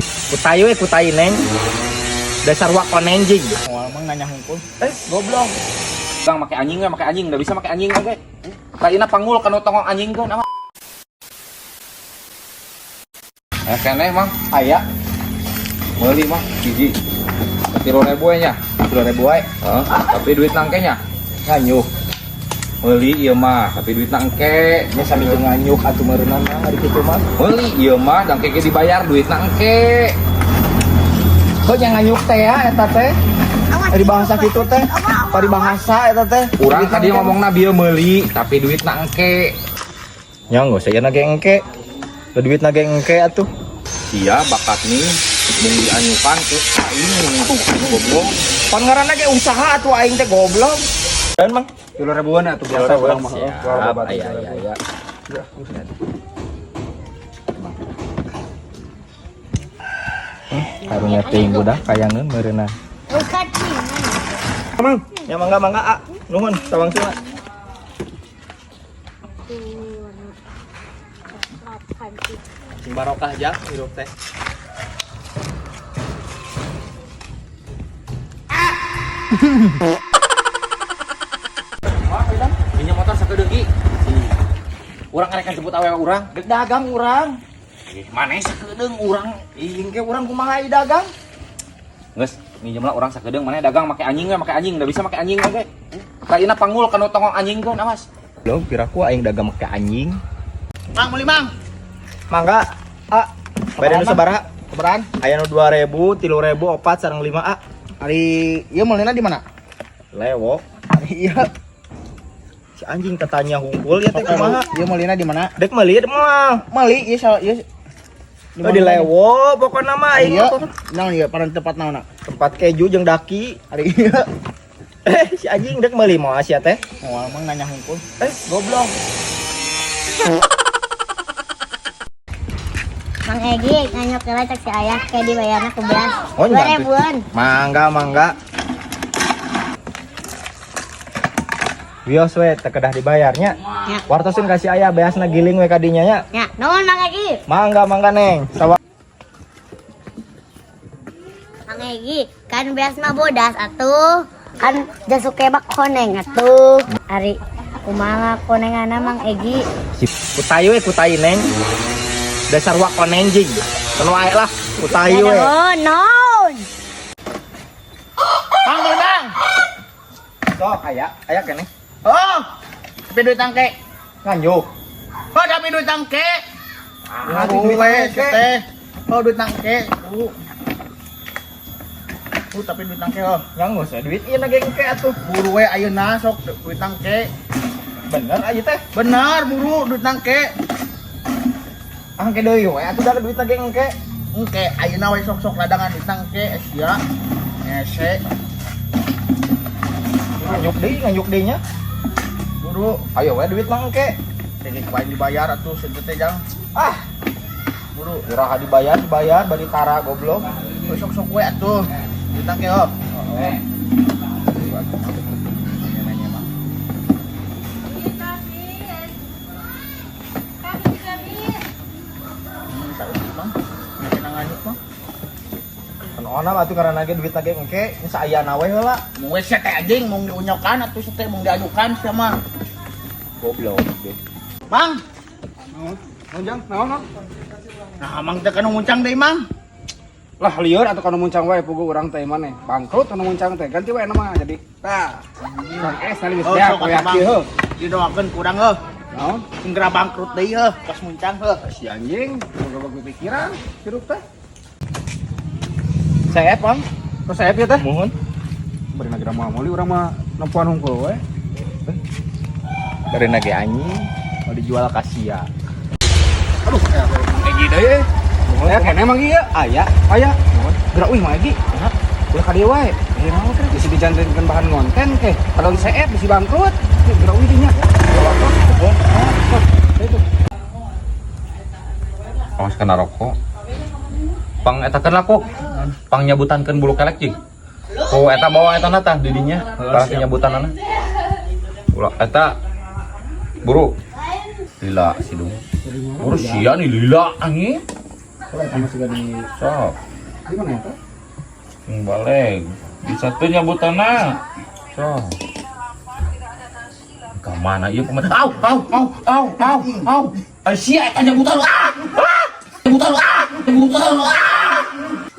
Kutai we kutai neng. Dasar wak konenjing. Moal mang nanya hungkul. Eh, goblok. Bang make anjing we, make anjing, enggak bisa make anjing oge. Kaina pangul kanu tongong anjing geun awas. Eh keneh mang, Aya meuli mah hiji. 3.000 we nya. 3.000 wae. Heeh, tapi duit nangke nya. Nganyuk. Meuli ieu mah, tapi duit nangke. Nya sami jeung nganyuk atuh meureunna mah ari kitu mah. Meuli ieu mah dangke ge dibayar duit nangke. Kok nya nganyuk teh ya eta teh? Ari bahasa kitu teh. Paribahasa eta teh. Urang tadi ngomongna bieu meuli, tapi duit nangke. Nya geus aya ge engke. Da duitna ge engke atuh. Iya bakat nih mung dianyukan ke aing. Goblok. Pan ngaranna ge usaha atuh aing teh goblok. Dan mang 3.000-an atuh biasa urang mah. Siap, aya aya aya. Karunya teuing budak kayangeun meureunna. Mang, Ya mangga mangga ah. Nuhun sawang sila. Sing barokah ja hirup teh. Minjem motor sakedeung ki. Urang arek jemput awewe urang. Dek dagang urang. Eh, maneh sakedeung urang. Ih, engke urang kumaha ieu dagang? Geus, minjem lah urang sakedeung maneh dagang make anjing we, make anjing, enggak bisa make anjing oge. Kaina pangul kanu tongong anjing geun awas. Belum piraku aing dagang make anjing. Mang meuli mang. Mangga ah. Bayar nu sabaraha? Keberaan? Aya nu 2000, 3000, 4 sareng 5 ah. Ari ieu meulina di mana? Lewok. Ari ieu. Si anjing tetanya hungkul ya teh kumaha? Ieu meulina di mana? Dek meuli moal. Meuli ieu salah ieu. Oh, di Lewo pokokna mah aing Ieu mah. naon ieu paran tempat naonna? Tempat keju jeung daki. Ari ieu. Eh, si anjing dek meuli moal sia teh. Moal mang nanya hungkul. Eh, goblok. Mang Egi nganyuk heula cek si ayah kayak dibayarna ku beas. Oh, Dua nya. ribuan. Mangga, mangga. Wios we teu kedah dibayarnya. Ya. Wartosin kasih ayah beasna giling we kadinya nya. Ya, nuhun Mang Egi. Mangga, mangga neng. Sawa. Mang Egi, kan beas mah bodas atuh. Kan jasuke bak koneng atuh. Ari kumaha konengana Mang Egi? Kutai we kutai neng. Dasar wak konenjing. Kenu wae lah, kutai we. Nuhun, nuhun. Mang meuli mang. Sok aya, aya keneh. Oh. Tapi duit tangke. Nganjuk. Oh, tapi duit tangke. Ah, Aduh, duit we tangke. teh. Oh, duit tangke. Tapi duit tangke oh. Yang geus duit ieu na ge engke atuh. Buru we ayeuna sok duit tangke. Bener aja teh. Benar buru duit tangke. Angke deui we atuh da duit na ge engke. Engke ayeuna we sok-sok ladangan duit tangke sia. Ngese Nganjuk deui nya. buru. Ayo we duit mah engke. Jadi ku aing dibayar atuh segitu teh jang. Ah, Buru. iraha dibayar, dibayar bari tara goblok. Sok-sok we atuh. Duit tangke oh. Heeh. Nanya-nanya mah. Saeutik mah. Kena nganyuk mah. Kan ona mah atuh ngaranna ge duit ge engke nya saayana we heula. Mun we sia teh anjing mung diunyokan atuh sia teh mung diajukan sia mah. Goblok. Mang, Naon jang? Naon naon? nah mang teh kanu muncang deui mang. Lah lieur atuh kanu muncang wae puguh urang teh maneh. Bangkrut kanu muncang teh. Ganti wae nama jadi. Tah. Kang S tadi geus Oh, beak sok atuh, we Mang. kieu heuh. Didoakeun kurang heuh. Naon? Segera bangkrut deui heuh, pas muncang heuh. Si anjing, boga pikiran hirup teh. Seep, Bang. Kok seep ya teh? Muhun. Bari nagira moal meuli urang mah nempoan hungkul we. Bari ge anjing mau dijual ka sia. Aduh, ya Mang Egi deui eh. Muhun. Ya keneh Mang Egi ya. Aya. Aya. Muhun. Gerak uih Mang Egi. Kumaha? Ulah ka dieu wae. Ieu naon teh? Bisi dijantenkeun bahan ngonten teh. Padahal seep bisi bangkrut. Gerak uih dinya. Muhun. Itu. Awas kena rokok. Pang etakeun lah kok. Pang nyabutankeun bulu kelek cing. Ku eta bawa eta na tah di dinya. Tah nyabutanana. Ulah eta buru. Lila sidung. Buru sia nih lila anjing. Coba eta mah juga di Sok. Di mana ya, Pak? Sing balik. Bisa tuh nyabutanna. Sok. Ke mana ieu pemain? Au, au, au, au, au, au. Ai sia eta nyabutan ah. Ah! Nyabutan ah. Nyabutan ah.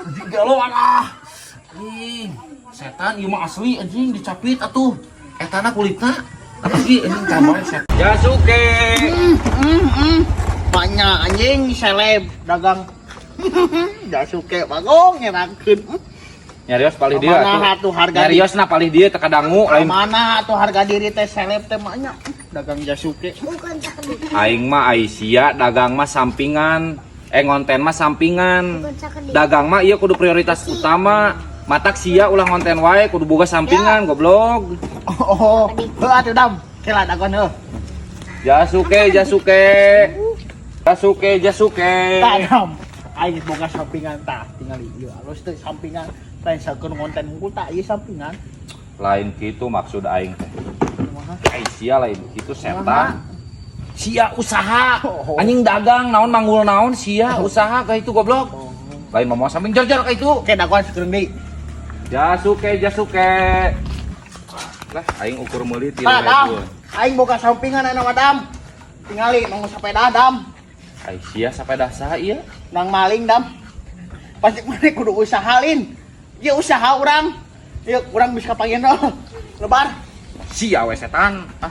Anjing gelo ah. Anjing, setan ieu mah asli anjing dicapit atuh. Etana kulitna. Apa sih anjing tambah setan. Jasuke. Banyak anjing seleb dagang. Jasuke bagong ngerakeun. Nyarios palih dia Mana atuh harga Nyarios na palih dia teu kadangu lain. Mana atuh harga diri teh seleb teh banyak dagang Jasuke. Bukan sakedik. Aing mah Aisyah dagang mah sampingan, eh ngonten mah sampingan. Bukan sakedik. Dagang mah iya kudu prioritas utama. Matak sia ulah ngonten wae kudu boga sampingan goblok. Oh, heuh atuh dam. Kela dagoan heuh. Jasuke, Jasuke. Jasuke, Jasuke. Tah dam. Aing geus boga sampingan tah tingali ieu alus teh sampingan. Lain sakeun konten hungkul tah ieu sampingan. Lain kitu maksud aing teh. Kumaha? Aisyah lain kitu setan. Sia usaha. Oh. Anjing dagang naon manggul naon sia usaha ka itu goblok. Lain mau samping jar-jar ka itu. Oke dagoan sakeun deui. Jasuke, Jasuke. Lah aing ukur meuli Tah dam. 3.000. Aing boga sampingan anu mah dam. Tingali mau sepeda dam. Aisyah sepeda saha ieu? Nang maling dam. Pasti mana kudu usaha lin. Ieu usaha urang. Ieu urang bisa kapanggih lebar. Sia we setan. Ah.